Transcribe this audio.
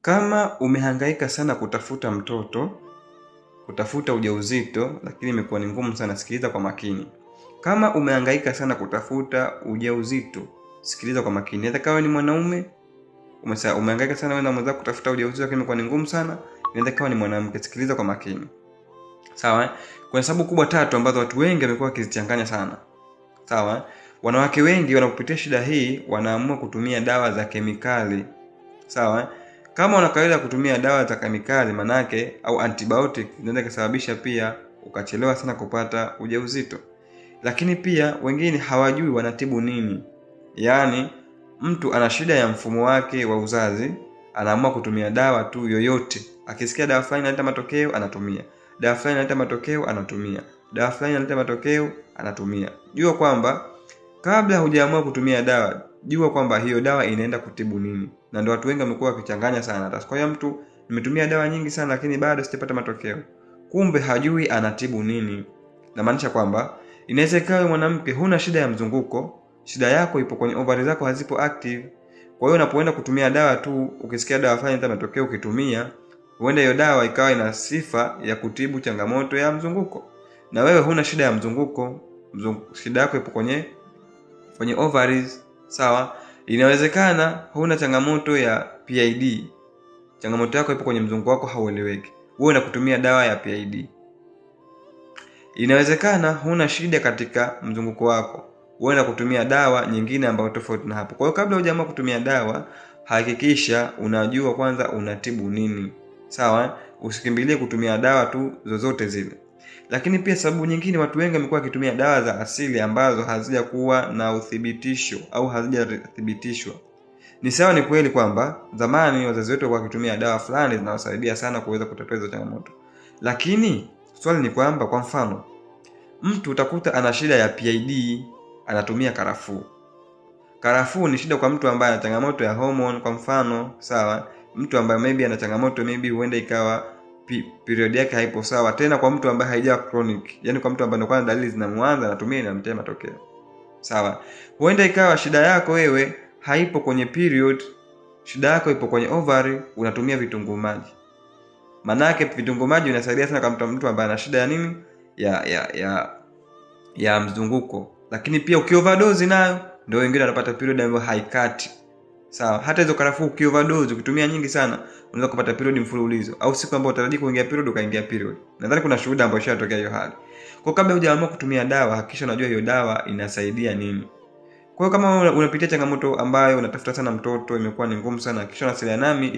Kama umehangaika sana kutafuta mtoto, kutafuta ujauzito, lakini imekuwa ni ngumu sana, sikiliza kwa makini. Kama umehangaika sana kutafuta ujauzito, sikiliza kwa makini. Inaweza kawa ni mwanaume, umehangaika sana wewe na mwenzako kutafuta ujauzito, lakini imekuwa ni ngumu sana. Inaweza kawa ni mwanamke, sikiliza kwa makini. Sawa? Kuna sababu kubwa tatu ambazo watu wengi wamekuwa wakizichanganya sana. Sawa? Wanawake wengi wanapopitia shida hii wanaamua kutumia dawa za kemikali. Sawa? Kama una kawaida kutumia dawa za kemikali manake au antibiotic, inaweza kusababisha pia ukachelewa sana kupata ujauzito. Lakini pia wengine hawajui wanatibu nini. Yaani mtu ana shida ya mfumo wake wa uzazi, anaamua kutumia dawa tu yoyote. Akisikia dawa fulani inaleta matokeo anatumia. Dawa fulani inaleta matokeo anatumia. Dawa fulani inaleta matokeo anatumia. Jua kwamba kabla hujaamua kutumia dawa, jua kwamba hiyo dawa inaenda kutibu nini. Na ndio watu wengi wamekuwa wakichanganya sana. Kwa hiyo mtu, nimetumia dawa nyingi sana lakini bado sijapata matokeo. Kumbe hajui anatibu nini. Namaanisha kwamba inaweza ikawa mwanamke huna shida ya mzunguko, shida yako ipo kwenye ovari zako hazipo active. Kwa hiyo unapoenda kutumia dawa tu, ukisikia dawa fulani inaleta matokeo ukitumia, huenda hiyo dawa ikawa ina sifa ya kutibu changamoto ya mzunguko. Na wewe huna shida ya mzunguko, shida yako ipo kwenye ovaries, sawa? Inawezekana huna changamoto ya PID. Changamoto yako ipo kwenye mzunguko wako haueleweki. Wewe unakutumia dawa ya PID. Inawezekana huna shida katika mzunguko wako. Wewe unakutumia dawa nyingine ambayo tofauti na hapo. Kwa hiyo kabla hujaamua kutumia dawa, hakikisha unajua kwanza unatibu nini. Sawa? Usikimbilie kutumia dawa tu zozote zile. Lakini pia sababu nyingine, watu wengi wamekuwa wakitumia dawa za asili ambazo hazijakuwa na uthibitisho au hazijathibitishwa. Ni sawa, ni kweli kwamba zamani wazazi wetu walikuwa wakitumia dawa fulani zinawasaidia sana kuweza kutatua hizo changamoto. Lakini swali ni kwamba, kwa mfano, mtu utakuta ana shida ya PID, anatumia karafuu. Karafuu ni shida kwa mtu ambaye ana changamoto ya hormone kwa mfano, sawa? Mtu ambaye maybe ana changamoto, maybe huenda ikawa period yake haipo sawa, tena kwa mtu ambaye haijawa chronic, yani kwa mtu ambaye ndio kwanza dalili zinamuanza anatumia inamtia matokeo. Sawa? Huenda ikawa shida yako wewe haipo kwenye period, shida yako ipo kwenye ovary, unatumia vitunguu maji. Manake vitunguu maji inasaidia sana kwa mtu ambaye ana shida ya nini? Ya mzunguko. Lakini pia ukioverdose nayo ndio wengine wanapata period ambayo haikati. Sawa, hata hizo karafuu ukioverdose ukitumia nyingi sana unaweza kupata period mfululizo au siku ambayo utarajia kuingia period ukaingia period. Nadhani kuna shuhuda ambayo ishatokea hiyo hali. Kwa kabla hujaamua kutumia dawa, hakikisha unajua hiyo dawa inasaidia nini. Kwa hiyo kama unapitia changamoto ambayo unatafuta sana mtoto, imekuwa ni ngumu sana, hakikisha unawasiliana nami.